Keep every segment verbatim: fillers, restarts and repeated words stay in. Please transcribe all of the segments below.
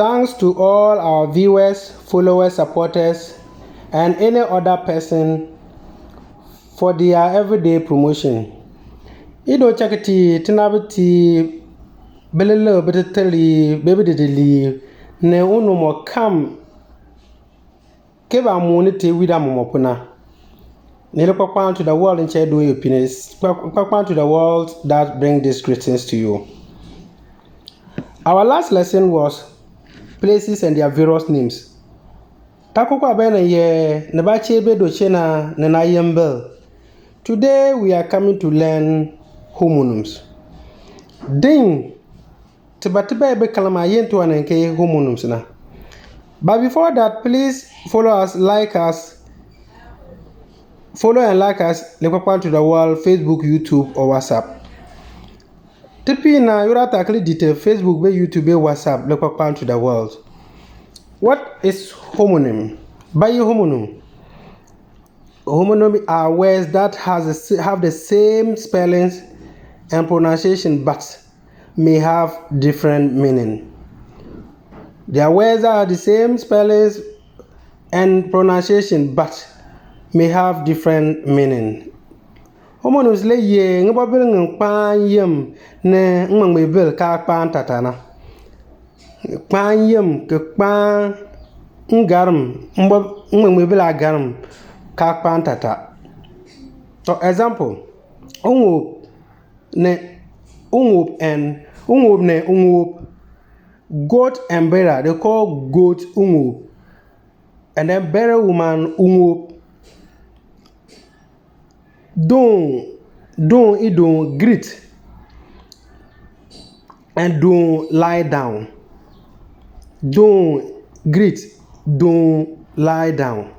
Thanks to all our viewers, followers, supporters, and any other person for their everyday promotion. Ido chakiti, tinabitii, bililil, bititili, bibididili, ni unumɔkam ke baah mooni tee wiin mɔmɔk pu na. Ni likpakpaan to the world in che doing your penis. Kpakpaan to the world that bring these greetings to you. Our last lesson was places and their various names. Taakokwa bee nan ye ni ba chee be do chee na ni na yembil. Today we are coming to learn homonyms. Din tiba tiba bi kalam aa yin tiwan ke homonyms na. But before that, please follow us, like us, follow and like us, Likpakpaan to the World, Facebook, YouTube, or WhatsApp. Tipii na, yura takli detail, Facebook, be YouTube, be WhatsApp, Likpakpaan to the World. What is homonym? Ba ye homonym? Homonym are words that has a, have the same spellings and pronunciation but may have different meaning. There are words that are the same spellings and pronunciation but may have different meaning. Homonyms le ye ŋibɔbil ŋi kpaan yem ni ŋmaŋmeebil kaa kpaan tata na. Kpaan yem ki kpaan ngarm, ŋmaŋmeebil aagarm kaa kpaan tata. For example, uŋoob ni uŋoob and uŋoob ni uŋoob. Goat and bearer, they call goat uŋoob. And then bearer woman uŋoob. Doon, doon idoon, greet. And doon, lie down. Doon, greet. Doon, lie down.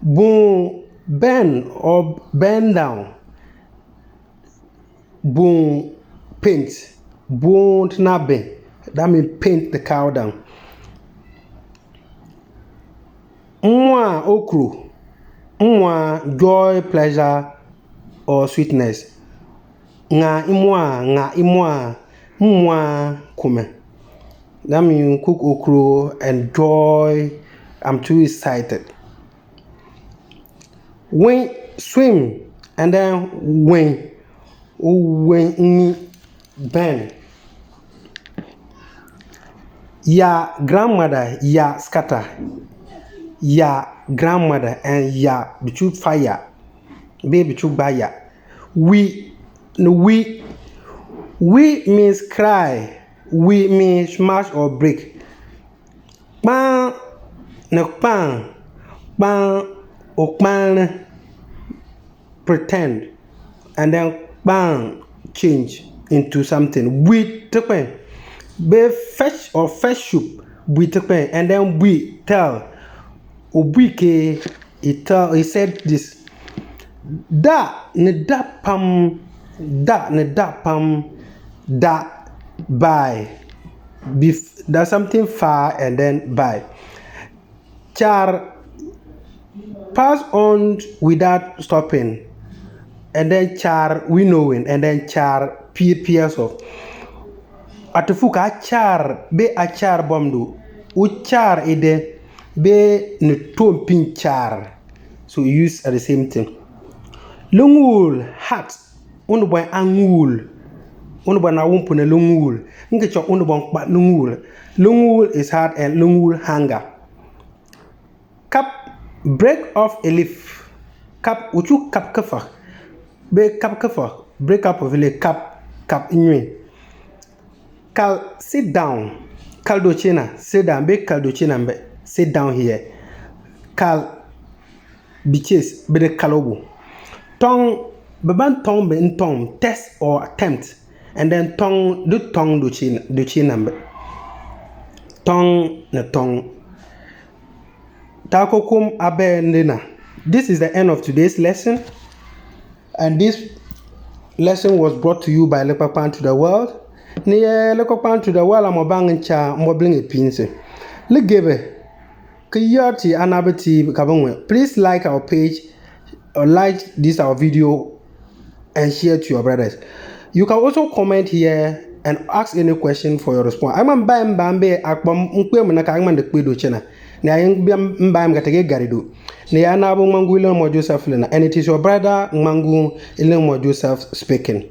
Boon, bend or bend down. Boon, paint. Boon, tinabe. That means paint the cow down. Mmua, okro. Mmua, joy, pleasure, or sweetness. Ŋa imua, ŋa imua, mmua kumi. That means cook okro, enjoy. I'm too excited. Win, swim, and then win. Win, bend. Ya grandmother, ya scatter. Ya grandmother and ya bichu fire. Be bichu gbaya. Wi, ni wi. Wi means cry. Wi means smash or break. Kpaan ni kpaan, kpaan u kpaan ni, pretend, and then kpaan change into something. Bui tikpin, be fetch or fetch soup, bui tikpin, and then bui tell, u bui ke he tell, he said this. Da ni da pam, da ni da pam, da, buy. Bef-, that something far and then buy. Char, pass on without stopping, and then char, winnowing, and then char, peer, peers of. Atifu ka char, be a char bomdo, u char ide, be ni tompin char. So use at the same thing. Liŋuul, hat, unibɔn aaŋuul. Unibɔn aawon pu ni liŋuul. N ki cha unibɔn kpa liŋuul. Liŋuul is hat and liŋuul hunger. Kap, break off a leaf. Kap, u chu kap kifak. Be kap kifak, break up of a leaf, kap, kap nnyun. Kal, sit down. Kal do chee na, sit down. Be kal do chee na, be sit down here. Kal, bi chase, bi di kal ubu. Tɔŋ, bi ban tɔŋ bi ntɔŋ, test or attempt. And then tɔŋ, di tɔŋ do chee, do chee na, be tɔŋ ni tɔŋ. Taakokom abɛn ni na. This is the end of today's lesson. And this lesson was brought to you by Likpakpan to the World. Ni ye Likpakpan to the World, I'm Obang Ncha, Mobling Epinse. Ligebe, ki yɔr ti anabi ti ka bi ŋmɛ. Please like our page, or like this our video, and share to your brothers. You can also comment here and ask any question for your response. Aa ŋma bae mbaam bee aa kpa m kpee mu na, ka aa ŋma di kpee du chee na. Ni aa ŋma bae m ka ti ke gari du. Ni yaa naa bo ŋmangu Ileŋmo Joseph le na, and it is your brother ŋmangu Ileŋmo Joseph speaking.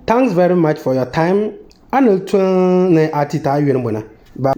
Thanks very much for your time. Aa ni tun ni aa tii taa yunn bu na. Bye.